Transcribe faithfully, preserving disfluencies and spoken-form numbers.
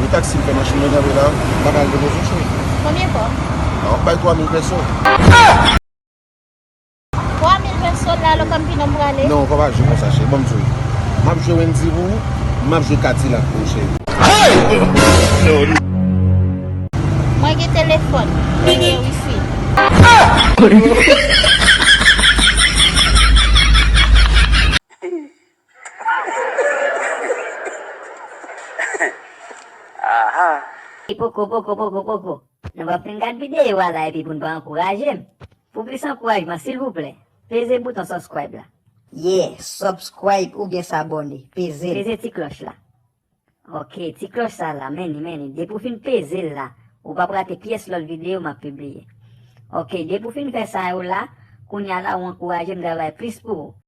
Yon taksi m fè machin mwen kanpe la, m pa ka al depoze w, cheri. Konbyen kòb? A, w ap bay twa mil pèso. Twa mil pèso la, lò kòm pinon m prale? Non, kòb pa jwe konsa, cheri. Ban m di w. M ap jwe Wendy pou ou, m ap jwe Kadilak pou ou, cheri. Mwen gen telefòn, mwen gen wifi. Aha. E poko, poko, poko, poko. Nou p ap fin gad videyo a la epi pou n pa ankouraje m. Pou plis ankourajman, silvouplè, peze bouton subscribe la. Yeah, subscribe oubyen s'abonner. Peze l. Peze ti klòch la. Ok, ti klòch sa la, men li, men li. Depi w fin peze l la, ou p ap rate pyès lòt videyo m ap pibliye. Ok, depi w fin fè sa yo la, kounye a la, ou ankouraje m travay plis pou ou.